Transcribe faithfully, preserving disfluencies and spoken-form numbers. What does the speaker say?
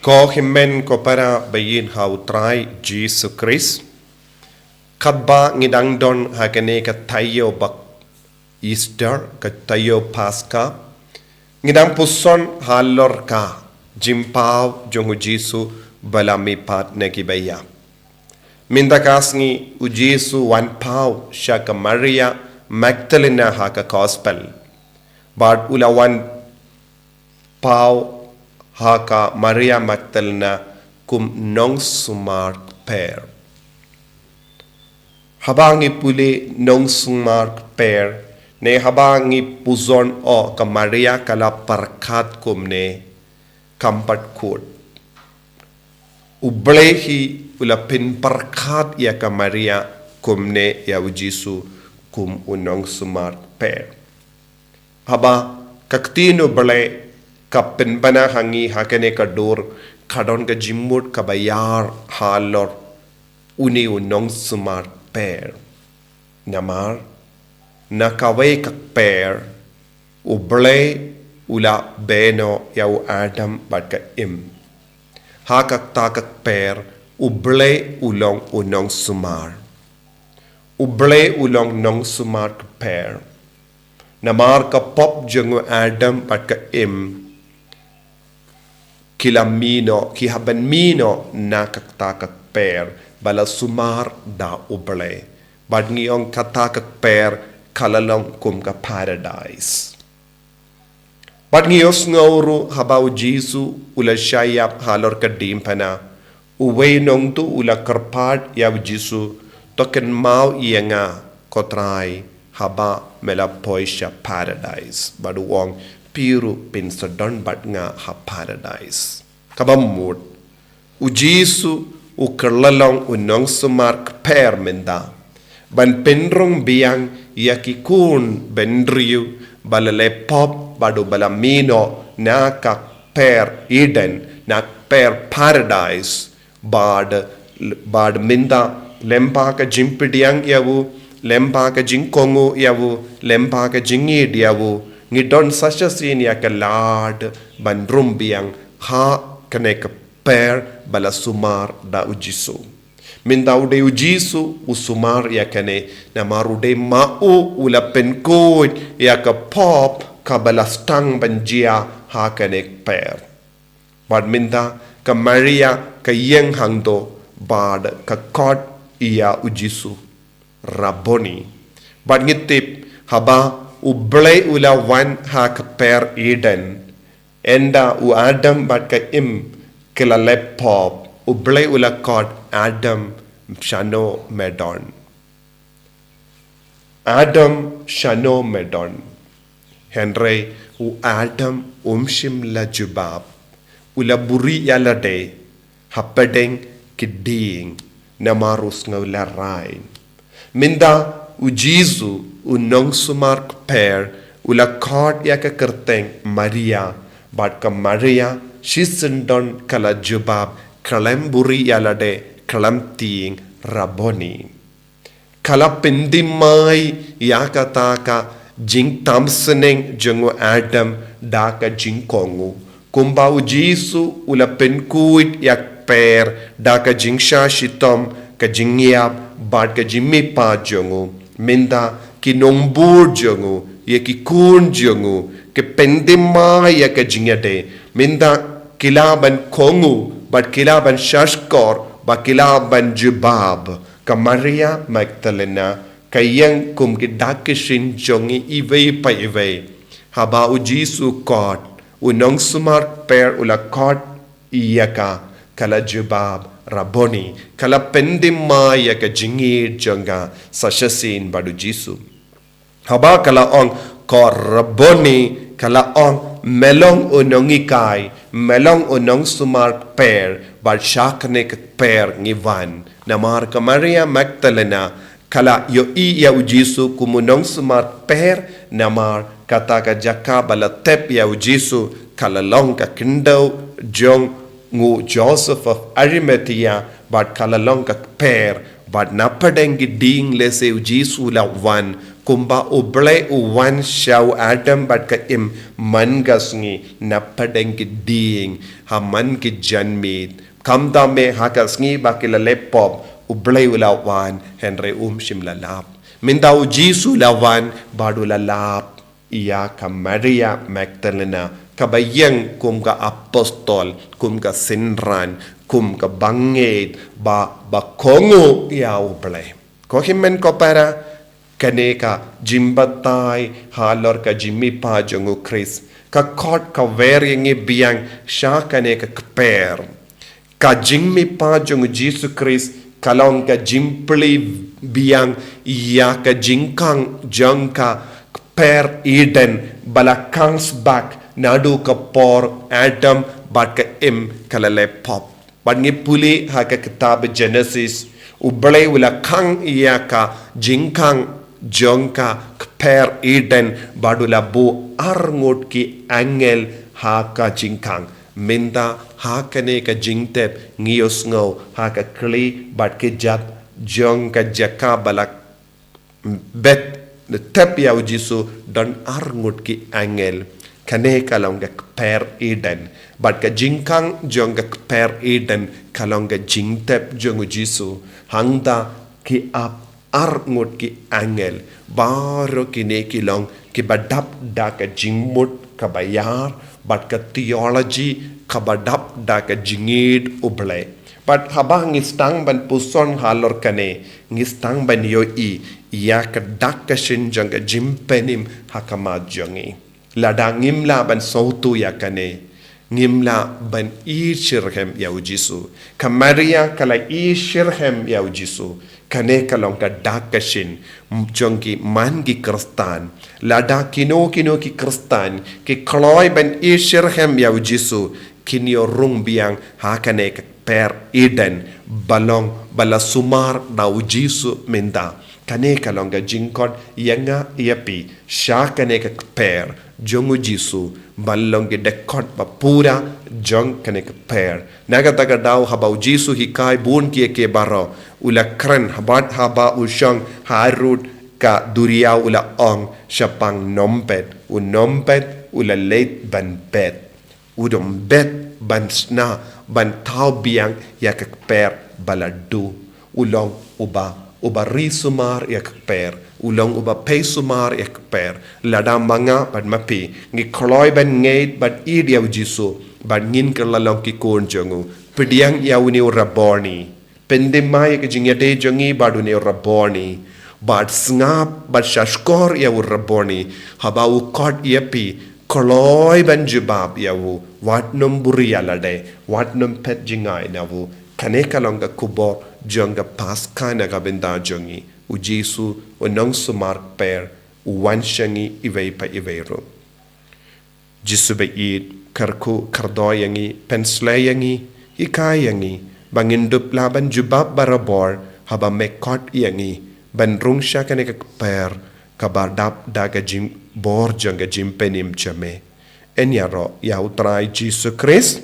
Ko hynmen ko para ba ïeit ha u Trai Jisu Khrist. Katba ngi dang don ha kane ka taïew ba Easter, ka taïew Paska, ngi dang puson halor ka jingpaw jong u Jisu ba la mihpat na ki ba ïap. Mynta ka sngi u Jisu wan paw sha ka Maria Magdalena ha ka Gospel. Bad u la wan paw ha ka Maria Magdalena kum nongsumar kper. Haba ngi pule nongsumar kper, ne haba ngi puson o ka Maria ka la pyrkhat kumne, kam pat kut. U Blei hi u la pynpyrkhat ïa ka Maria kumne ïa u Jisu kum u nongsumar kper. Haba ka ktien u Blei ka pynbna ha ngi ha kane ka dur, ka don ka jingmut kaba ïar halor une u nongsumar kper. Namar na kawei ka kper u Blei u la beno ïa u Adam bad ka Im. Ha kata ka kper u Blei u long u nongsumar. U Blei u long nongsumar kper. Namar ka pop jong u Adam bad ka Im ki la mih noh, ki hap ban mih noh na kata ka kper ba la sumar da u Blei. Bad ngi ong kata ka kper ka la long kum ka paradise. Bad ngi ïohsngew ruh haba u Jisu u la shah ïap halor ka diengphna, uwei u nongtuh u la kyrpad ïa u Jisu, to kynmaw ïa nga ko Trai haba me la poi sha paradise. Bad u ong, phi ruh phin sa don bad nga ha paradise. Kaba mut, u Jisu u kylla long u nongsumar kper mynta ban pynrung biang ïa ki khun bynriew ba la leh pop bad uba la mih noh na ka kper Eden, na kper paradise. Bad, bad mynta lem bad ka jingpdiang ïa u, lem bad ka jingkohnguh ïa u, lem bad ka jingïeid ïa u, ngi don sa shisien ïa ka lad ban rung biang ha kane ka kper ba la sumar da u Jisu. Mynta u dei u Jisu u sumar ïa kane, namar u dei ma u u la pynkhuid ïa ka pop kaba la sdang ban jia ha kane ka kper. Bad mynta ka Maria ka ïeng hangto bad ka khot ïa u Jisu, Rabboni. Bad ngi tip haba u Blei u la wan ha ka kper Eden, ynda u Adam bad ka Im ki la leh pop, u Blei u la khot, Adam, shano me don? Adam, shano me don? Hynrei u Adam um shym la jubab, u la buhrieh ïa lade hapdeng ki dieng namar u sngewlehrain. Mynta u Jisu u nongsumar kper u la khot ïa ka kyrteng Maria, bad ka Maria shisyndon ka la jubab khlem buhrieh ïa lade, khlem tieng, Rabboni. Ka la pynthymmai ïa kata ka jingtam sneng jong u Adam da ka jingkohnguh. Kumba u Jisu u la pynkhuid ïa ka kper da ka jingshah shitom, ka jingïap bad ka jingmihpat jong u, mynta ki nongbud jong u, ïa ki khun jong u, ki pynthymmai ïa ka jingïadei. Mynta ki lah ban kohnguh bad ki lah ban shahshkor bad ki lah ban jubab. Ka Maria Magdalena ka ïeng kum ki dak ki shin jong ngi iwei pa iwei. Haba u Jisu u khot, u nongsumar kper u la khot ïa ka, ka la jubab, Rabboni, ka la pynthymmai ïa ka jingïeid jong ka sa shisien bad u Jisu. Haba ka la ong, ko Rabboni, ka la ong, me long u nonghikai, me long u nongsumar kper, bad sha kane ka kper ngi wan. Namar ka Maria Magdalena ka la ïohi ïa u Jisu kum u nongsumar kper, namar kata ka jaka ba la tep ïa u Jisu ka la long ka khyndew jong u Joseph of Arimathea, bad ka la long ka kper, bad napdeng ki dieng lehse u Jisu u la wan Kumba U Blei u wan sha u Adam bad ka Im man ka sngi na pdeng ki dieng, ha man ki janmiet. Khamtam eh ha ka sngi ba ki la leh pop, U Blei u la wan, hynrei um shym la lap. Mynta U Jisu u la wan, bad u la lap ïa ka Maria Magdalena, kaba ïeng kum ka apostol, kum ka synran, kum ka bangeit, ba, ba kohnguh ïa U Blei. Ko hynmen ko para, kane ka jingbatai halor ka jingmihpat jong U Khrist, ka khot ka wer ïa ngi biang sha kane ka kper. Ka jingmihpat jong U Jisu Khrist ka long ka jingplie biang ïa ka jingkhang jong ka kper Eden ba la khang sbak naduh ka por Adam bad ka Im ka la leh pop. Bad ngi pule ha ka kitab Genesis, U Blei u la khang ïa ka jingkhang jong ka kper Eden, bad u la buh arngut ki angel ha ka jingkhang. Mynta ha kane ka jingtep ngi ïohsngew ha ka khlieh bad ki jat jong ka jaka ba la bet, tep ïa U Jisu don arngut ki angel. Kane ka long ka kper Eden. Bad ka jingkhang jong ka kper Eden ka long ka jingtep jong U Jisu. Hangta ki ap arngut ki angel. Baroh kine ki long kiba dap da ka jingmut kaba ïar, bad ka theology kaba dap da ka jingïeit U Blei. Bad haba ngi sdang ban puson halor kane, ngi sdang ban ïohi ïa ka dak ka shin jong ka jingpynim ha khmat jong ngi. Lada ngim lah ban sngewthuh ïa kane, ngim lah ban ïeit shitrhem ïa U Jisu. Ka Maria ka la ïeit shitrhem ïa U Jisu. Kane ka long ka dak ka shin jong ki man ki Khristan. Lada kino kino ki Khristan ki kloi ban ïeit shitrhem ïa U Jisu, kin ïoh rung biang ha kane ka kper Eden ba long ba la sumar da U Jisu mynta. Kane ka long ka jingkhot ïa nga ïa phi sha kane ka kper jong U Jisu, ban long ki dkhot ba pura jong kane ka kper. Na kata ka daw haba U Jisu u hikai bun kiei kiei baroh, u la kren, haba, haba u shong harud ka duriaw u la ong, shaphang nym peit, u nym peit, u la leit ban peit. U dang bit ban shna, ban thaw biang ïa ka kper ba la duh. U long uba, uba ri sumar ïa ka kper. U long uba pei sumar ïa ka kper. Lada ma nga bad ma phi ngi kloi ban ngeit bad ïeit ïa U Jisu, bad ngin kylla long ki khun jong u. Pdiang ïa une u Rabboni. Pyndem ïa ka jingïadei jong ngi bad une u Rabboni. Bad sngap, bad shahshkor ïa u Rabboni. Haba u khot ïa phi, kloi ban jubab ïa u. Wat nym buhrieh ïa lade, wat nym phet jngai na u. Kane ka long ka khubor jong ka Paskha na ka bynta jong ngi. U Jisu, u nongsumar kper, u wan sha ngi iwei pa iwei ruh. Jisu baieit, kyrkhu kyrdoh ïa ngi, pynshlei ïa ngi, hikai ïa ngi, ba ngin dup lah ban jubab barabor, haba me khot ïa ngi, ban rung sha kane ka kper, kaba dap da ka jingbor jong ka jingpynim jong me. Yn ïaroh ïa U Trai Jisu Khrist.